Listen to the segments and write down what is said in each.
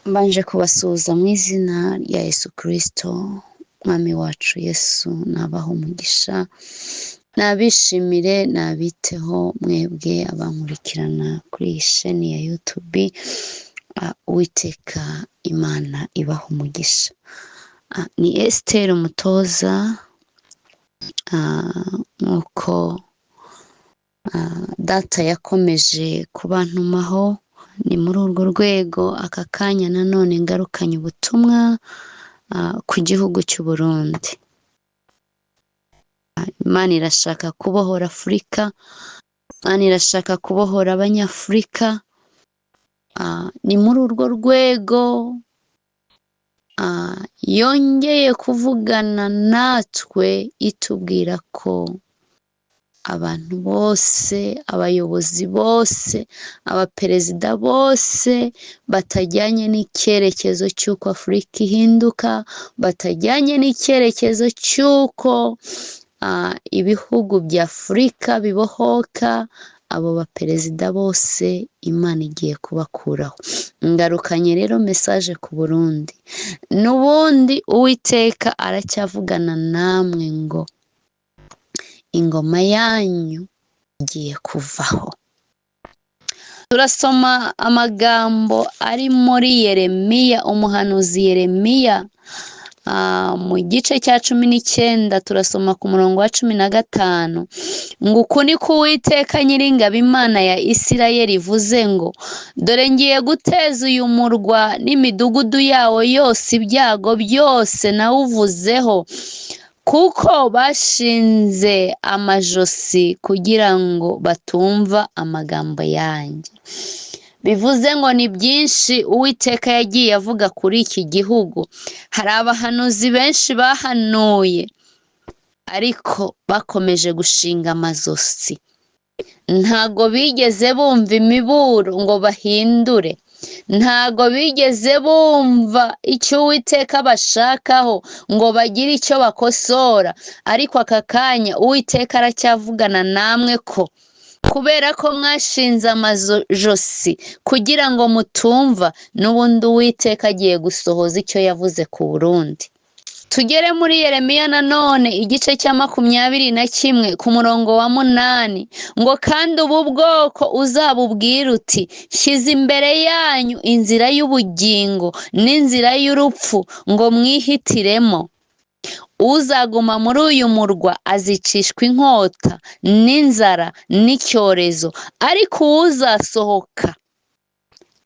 Mbanje kubasuhuza mu izina rya Yesu Kristo, Mwami wacu Yesu nabahe umugisha, nabishimire, nabiteho mwebwe abankurikirana kuri iyi sheni ya YouTube, Uwiteka Imana ibahe umugisha. Ni Esther Umutoza, nk'uko data yakomeje kubantumaho, ni muri urwo rwego aka kanya nanone ngarukanye ubutumwa ku gihugu cy'u Burundi. Imana irashaka kubohora Afurika, Imana irashaka kubohora Abanyafurika, ni muri urwo rwego yongeye kuvugana natwe itubwira ko abantu bose, abayobozi bose, abaperezida bose batajyanye n'icyerekezo cy'uko Afurika ihinduka, batajyanye n'icyerekezo cy'uko ibihugu bya Afurika bibohoka, abo baperezida bose Imana igiye kubakuraho. Ngarukanye rero message ku Burundi. N'ubundi Uwiteka aracyavugana namwe ngo ingoma yanyu igiye kuvaho. Turasoma amagambo ari muri Yeremiya, umuhanuzi Yeremiya, mu gice cya 19 turasoma ku murongo wa 15, ngo uku ni ko Uwiteka Nyiringabo Imana ya Isirayeli ivuze ngo dore ngiye guteza uyu murwa n'imidugudu yawo yose ibyago byose nawuvuzeho, kuko bashinze amajosi kugira ngo batumva amagambo yanjye. Bivuze ngo ni byinshi Uwiteka yagiye avuga kuri iki gihugu. Hari abahanuzi benshi bahanuye, ariko bakomeje gushinga amazosi. Ntago bigeze bumva imiburo ngo bahindure. Ntago bigeze bumva icyo Uwiteka abashakaho ngo bagire icyo bakosora. Ariko aka kanya Uwiteka aracyavugana namwe ko kubera ko mwashinze amajosi kugira ngo mutumva, n'ubundi Uwiteka agiye gusohoza icyo yavuze ku Burundi. Tugere muri Yeremiya nanone igice cya 21 ku murongo wa 8, ngo kandi ubu bwoko uzabubwire uti shyize imbere yanyu inzira y'ubugingo n'inzira y'urupfu ngo mwihitiremo. Uzaguma muri uyu murwa azicishwa inkota n'inzara n'icyorezo, ariko uwuzasohoka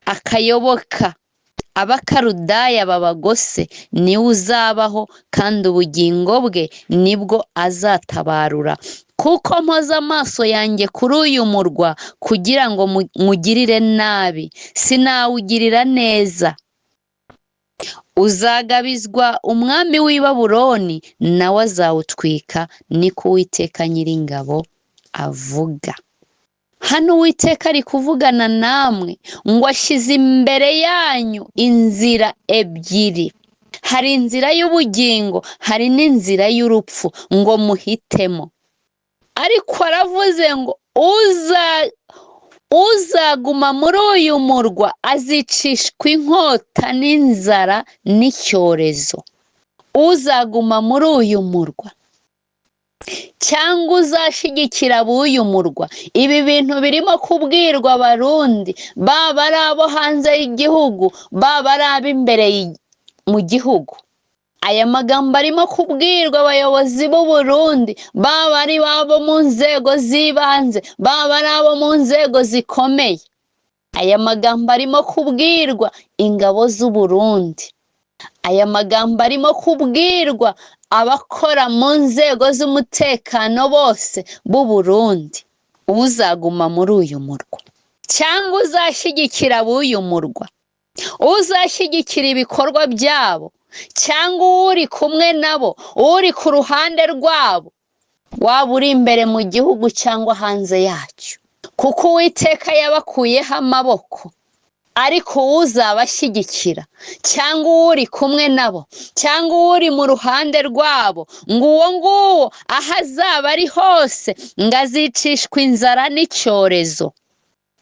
akayoboka Abakaludaya babagose niwe uzabaho, kandi ubugingo bwe nibwo azatabarura. Kuko mpoza amaso yanjye kuri uyu murwa kugira ngo mugirire nabi, sinawugirira neza. Uzagabizwa umwami w'i Babuloni, nawe azawutwika, niko Uwiteka Nyiringabo avuga. Hano Uwiteka ari kuvugana namwe ngo ashyize imbere yanyu inzira ebyiri. Hari inzira y'ubugingo, hari n'inzira y'urupfu, ngo muhitemo. Ariko aravuze ngo uzaguma muri uyu murwa azicishwa inkota n'inzara n'icyorezo. Uzaguma muri uyu murwa cyangwa uzashyigikira ab'uyu murwa. Ibi bintu birimo kubwirwa Abarundi, baba ari abo hanze y'igihugu, baba ari ab'imbere mu gihugu. Aya magambo arimo kubwirwa abayobozi b'u Burundi, baba ari abo mu nzego z'ibanze, baba ari abo mu nzego zikomeye. Aya magambo arimo kubwirwa ingabo z'u Burundi. Aya magambo arimo kubwirwa abakora mu nzego z'umutekano bose b'u Burundi. Uzaguma muri uyu murwa cyangwa uzashyigikira ab'uyu murwa, uzashyigikira ibikorwa byabo cyangwa uri kumwe nabo, uri ku ruhande rwabo, waba uri imbere mu gihugu cyangwa hanze yacyo, kuko Uwiteka yabakuyeho amaboko. Ariko uzabashyigikira cyangwa uri kumwe nabo cyangwa uri mu ruhande rwabo, ngo uwo nguwo aho azaba ari hose ngo azicishwa inzara n'icyorezo.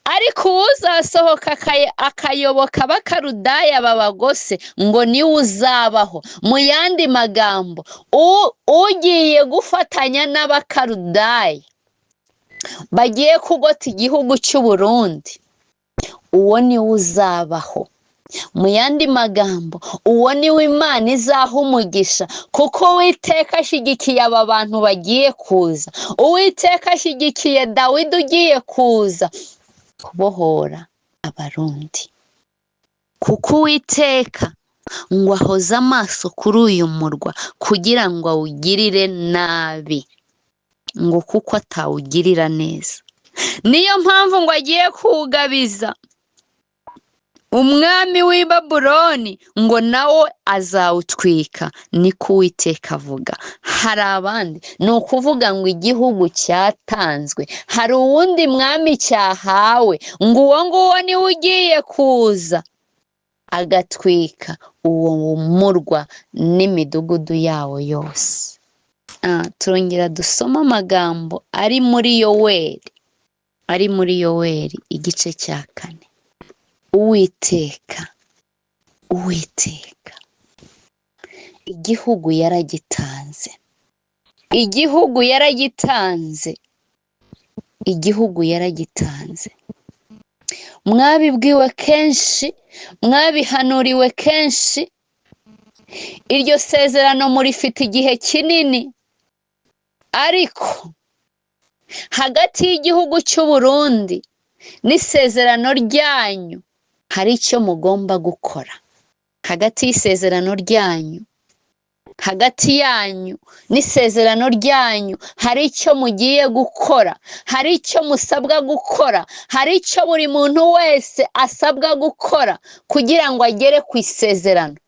Ariko uwuzasohoka akayoboka Abakaludaya babagose, ngo niwe uzabaho. Mu yandi magambo, ugiye gufatanya n'Abakaludaya bagiye kugota igihugu cy'u Burundi, uwo niwe uzabaho. Mu yandi magambo, uwo niwe Imana izaha umugisha, kuko Uwiteka ashyigikiye aba bantu bagiye kuza. Uwiteka ashyigikiye Dawidi ugiye kuza kubohora Abarundi, kuko Uwiteka ngo ahoze amaso kuri uyu murwa kugira ngo awugirire nabi, ngo kuko atawugirira neza. Niyo mpamvu ngo agiye kuwugabiza umwami w'i Babuloni, ngo nawe azawutwika, niko Uwiteka avuga. Hari abandi, ni ukuvuga ngo igihugu cyatanzwe, hari uwundi mwami cyahawe, ngo uwo nguwo niwe ugiye kuza agatwika uwo murwa n'imidugudu yawo yose. Turongera dusome amagambo ari muri Yoweri, ari muri Yoweri igice cya 4. Uwiteka, Uwiteka, igihugu yaragitanze, igihugu yaragitanze, igihugu yaragitanze. Mwabibwiwe kenshi, mwabihanuriwe kenshi, iryo sezerano murifite igihe kinini, ariko hagati y'igihugu cy'u Burundi n'isezerano ryanyu hari icyo mugomba gukora. Hagati y'isezerano ryanyu, hagati yanyu n'isezerano ryanyu hari icyo mugiye gukora, hari icyo musabwa gukora, hari icyo buri muntu wese asabwa gukora kugira ngo agere ku isezerano.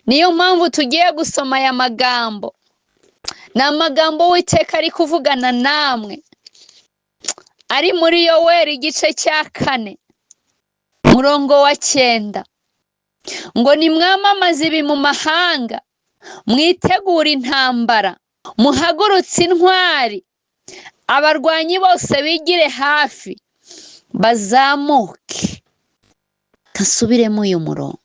Niyo mpamvu tugiye gusoma aya magambo. Ni amagambo Uwiteka ari kuvugana namwe, ari muri Yoweri igice cya 4 murongo wa 9, ngo nimwamamaze ibi mu mahanga, mwitegure intambara, muhagurutse intwari, abarwanyi bose bigire hafi, bazamuke. Kasubiremo uyu murongo,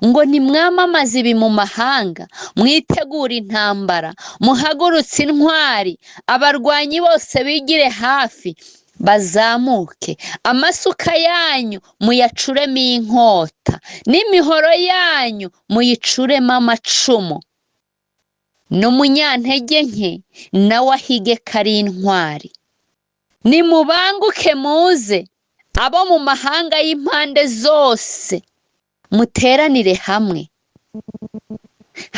ngo nimwamamaze ibi mu mahanga, mwitegure intambara, muhagurutse intwari, abarwanyi bose bigire hafi, bazamuke. Amasuka yanyu muyacuremo inkota, n'imihoro yanyu muyicuremo amacumu. N'umunyantege nke nawe ahige ko ari intwari. Nimubanguke muze, abo mu mahanga y'impande zose, muteranire hamwe.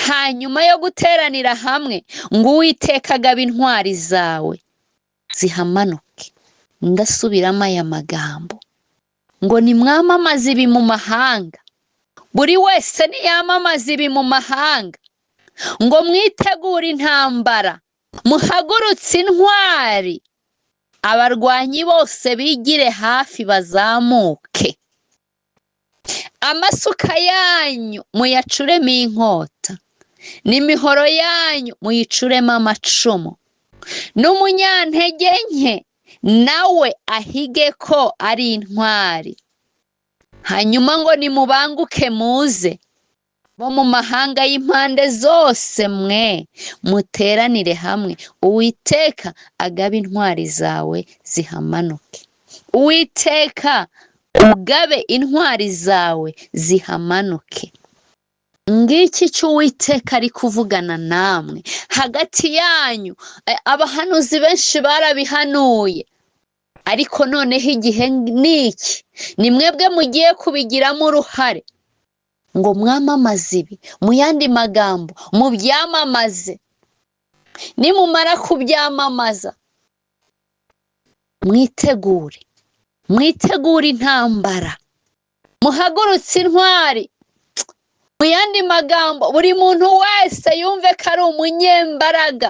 Hanyuma yo guteranira hamwe, ngo Uwiteka agabe intwari zawe zihamanuke. Ndasubiramo aya magambo, ngo nimwamamaze ibi mu mahanga, buri wese niyamamaze ibi mu mahanga, ngo mwitegure intambara, muhagurutse intwari, abarwanyi bose bigire hafi bazamuke. Amasuka yanyu muyacuremo inkota, n'imihoro yanyu muyicuremo amacumu. N'umunyantege nke nawe ahige ko ari intwari. Hanyuma ngo nimubanguke muze, bo mu mahanga y'impande zose mwe, muteranire hamwe, Uwiteka agabe intwari zawe zihamanuke. Uwiteka ugabe intwari zawe zihamanuke. Ngiki icyo Uwiteka ari kuvugana namwe hagati yanyu. Abahanuzi benshi barabihanuye, ariko noneho igihe ni iki, ni mwebwe mugiye kubigiramo uruhare, ngo mwamamaze ibi. Mu yandi magambo, mubyamamaze. Nimumara kubyamamaza, mwitegure, mwitegure intambara, muhagurutse intwari. Mu yandi magambo, buri muntu wese yumve ko ari umunyembaraga,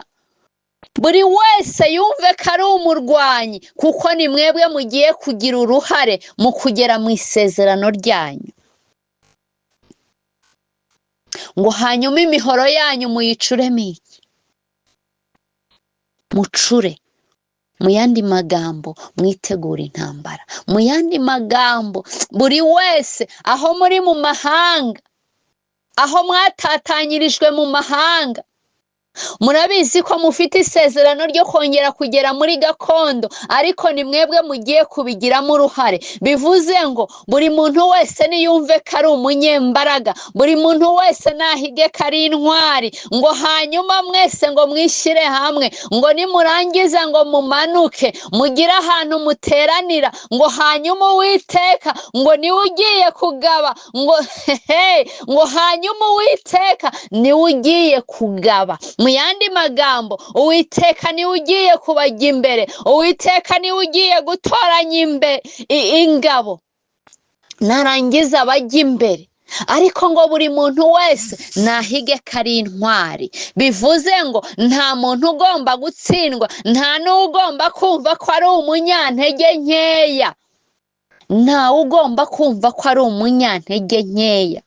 buri wese yumve ko ari umurwanyi, kuko ni mwebwe mugiye kugira uruhare mu kugera mu isezerano ryanyu. Ngo hanyuma imihoro yanyu muyicuremo iki? Mucure. Mu yandi magambo, mwitegure intambara. Mu yandi magambo, buri wese aho muri mu mahanga, aho mwatatanyirijwe mu mahanga, murabizi ko mufite isezerano ryo kongera kugera muri gakondo, ariko ni mwebwe mugiye kubigiramo uruhare. Bivuze ngo buri muntu wese niyumve ko ari umunyembaraga, buri muntu wese nahige ko ari intwari, ngo hanyuma mwese ngo mwishyire hamwe, ngo nimurangiza ngo mumanuke mugire ahantu muteranira, ngo hanyuma Uwiteka ngo niwe ugiye kugaba, ngo hehe, ngo hanyuma Uwiteka niwe ugiye kugaba. Mu yandi magambo, Uwiteka niwe ugiye kubajya imbere, Uwiteka niwe ugiye gutoranya ingabo, narangiza bajya imbere. Ariko ngo buri muntu wese nahige ko ari intwari. Bivuze ngo nta muntu ugomba gutsindwa, nta n'ugomba kumva ko ari umunyantege nkeya, ntawe ugomba kumva ko ari umunyantege nkeya,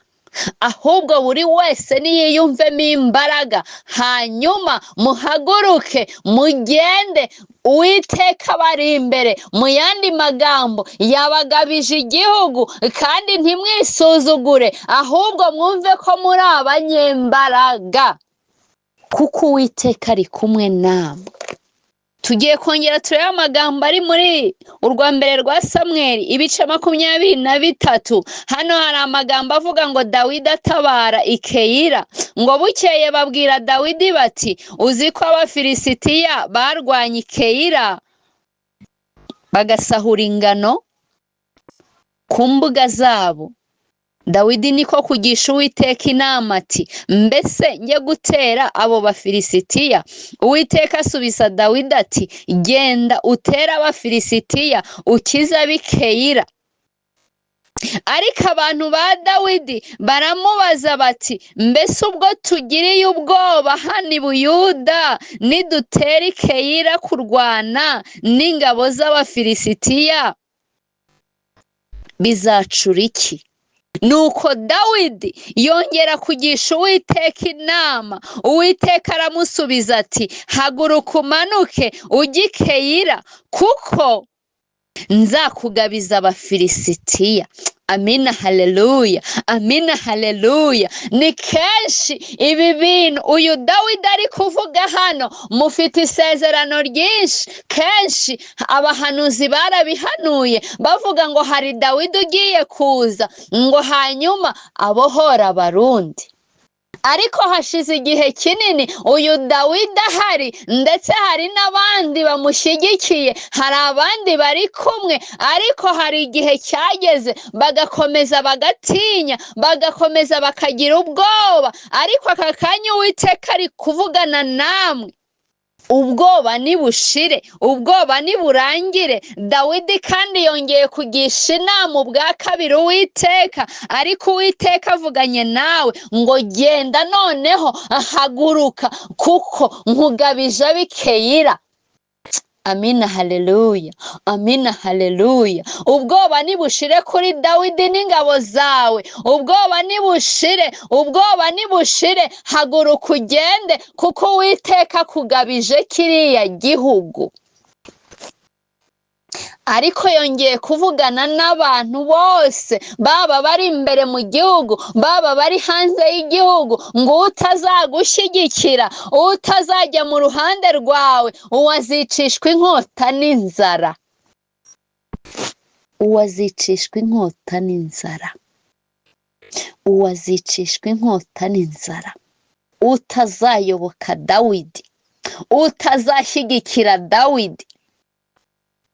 ahubwo buri wese niyiyumvemo imbaraga, hanyuma muhaguruke mugende, Uwiteka abari imbere. Mu yandi magambo, yabagabije igihugu, kandi ntimwisuzugure, ahubwo mwumve ko muri abanyembaraga, kuko Uwiteka ari kumwe namwe. Tugiye kongera turebe amagambo ari muri urwa mbere rwa Samweli ibice 23. Hano hari amagambo avuga ngo Dawidi atabara i Keyila. Ngo bukeye babwira Dawidi bati: uzi ko Abafilisitiya barwanye i Keyila bagasahura ingano ku mbuga zabo. Dawidi niko kugisha Uwiteka inama ati: mbese njye gutera abo Bafilisitiya? Uwiteka asubiza Dawidi ati: genda utere Abafilisitiya, ukize ab'i Keyila. Ariko abantu ba Dawidi baramubaza bati: mbese ubwo tugiriye ubwoba hano i Buyuda, nidutera i Keyila kurwana n'ingabo z'Abafilisitiya, bizacura iki? Nuko Dawidi yongera kugisha Uwiteka inama. Uwiteka aramusubiza ati: haguruka umanuke ujye i Keyila, kuko nzakugabiza Abafilisitiya. Amina, haleluya, amina, haleluya. Ni kenshi ibi bintu uyu Dawidi ari kuvuga hano, mufite isezerano ryinshi. Kenshi abahanuzi barabihanuye bavuga ngo hari Dawidi ugiye kuza, ngo hanyuma abohora Abarundi. Ariko hashize igihe kinini uyu Dawidi ahari, ndetse hari n'abandi bamushyigikiye, hari abandi bari kumwe, ariko hari igihe cyageze bagakomeza bagatinya, bagakomeza bakagira ubwoba. Ariko aka kanya Uwiteka ari kuvugana namwe, ubwoba nibushire, ubwoba niburangire. Dawidi kandi yongeye kugisha inama ubwa kabiri Uwiteka, ariko Uwiteka avuganye nawe ngo genda noneho, haguruka, kuko nkugabije ab'i Keyila. Amina, haleluya, amina, haleluya. Ubwoba nibushire kuri Dawidi n'ingabo zawe, ubwoba nibushire, ubwoba nibushire. Haguruka ugende, kuko Uwiteka akugabije kiriya gihugu. Ariko yongeye kuvugana n'abantu bose, baba bari imbere mu gihugu, baba bari hanze y'igihugu, ngo utazagushyigikira, utazajya mu ruhande rwawe, uwazicishwa inkota n'inzara. Uwazicishwa inkota n'inzara. Uwazicishwa inkota n'inzara. Utazayoboka Dawidi, utazashyigikira Dawidi,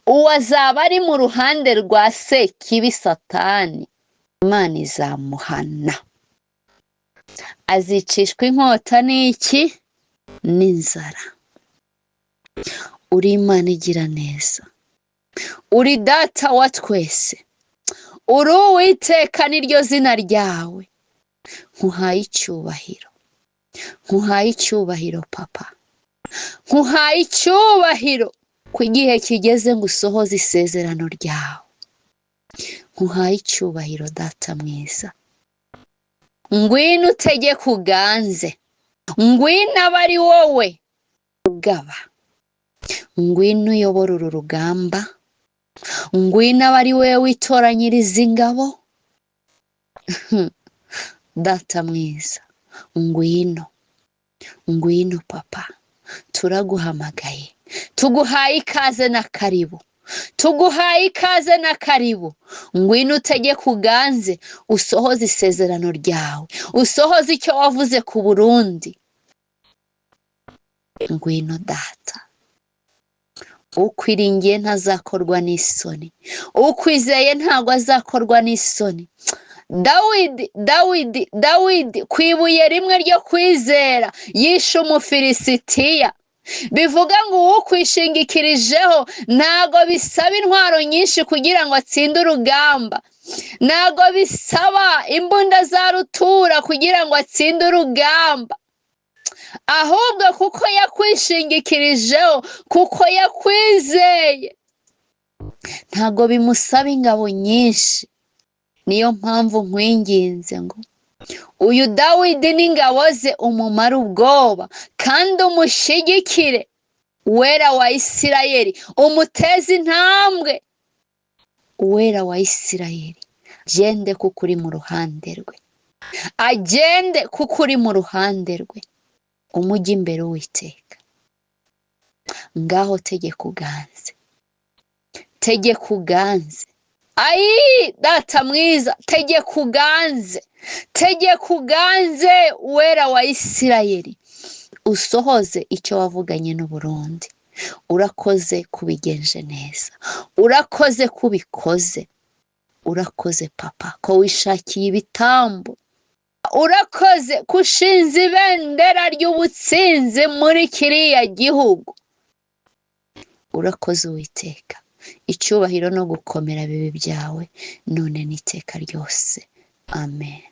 uwazaba ari mu ruhande rwa Sekibi Satani, Imana izamuhana. Azicishwa inkota n'iki? N'inzara. Uri Imana igira neza, uri Data wa twese, uri Uwiteka niryo zina ryawe. Nkuhaye icyubahiro, nkuhaye icyubahiro Papa, nkuhaye icyubahiro ko igihe kigeze ngo usohoze isezerano ryawe. Nkuhaye icyubahiro Data mwiza. Ngwino utegeke uganze, ngwino abe ari wowe ugaba. Ngwino uyobore uru rugamba, ngwino abe ari wowe witoranyiriza ingabo. Data mwiza, ngwino, ngwino papa, turaguhamagaye, tuguhaye ikaze na karibu, tuguhaye ikaze na karibu. Ngwino utegeke uganze, usohoze isezerano ryawe, usohoze icyo wavuze ku Burundi. Ngwino data, ukwiringiye ntazakorwa n'isoni, ukwizeye ntabwo azakorwa n'isoni. Dawidi, Dawidi, Dawidi ku ibuye rimwe ryo kwizera yishe Umufilisitiya. Bivuga ngo uwukwishingikirijeho ntago bisaba intwaro nyinshi kugira ngo atsinde urugamba, ntago bisaba imbunda za rutura kugira ngo atsinde urugamba, ahubwo kuko yakwishingikirijeho, kuko yakwizeye, ntago bimusaba ingabo nyinshi. Niyo mpamvu nkwinginze ngo uyu Dawidi n'ingabo ze umumare ubwoba kandi umushyigikire, Uwera wa Isirayeli, umuteze intambwe. Uwera wa Isirayeli, agende kuko uri mu ruhande rwe, agende kuko uri mu ruhande rwe, umujye imbere Uwiteka. Ngaho tegeka uganze, tegeka uganze. Ayi data mwiza, tegeka uganze, tegeka uganze, Uwera wa Isirayeli, usohoze icyo wavuganye n'Uburundi. Urakoze kubigenje neza, urakoze kubikoze, urakoze papa ko wishakiye ibitambo, urakoze ko ushinze ibendera ry'ubutsinzi muri kiriya gihugu. Urakoze Uwiteka, icyubahiro no gukomera bibe byawe none n'iteka ryose. Amen.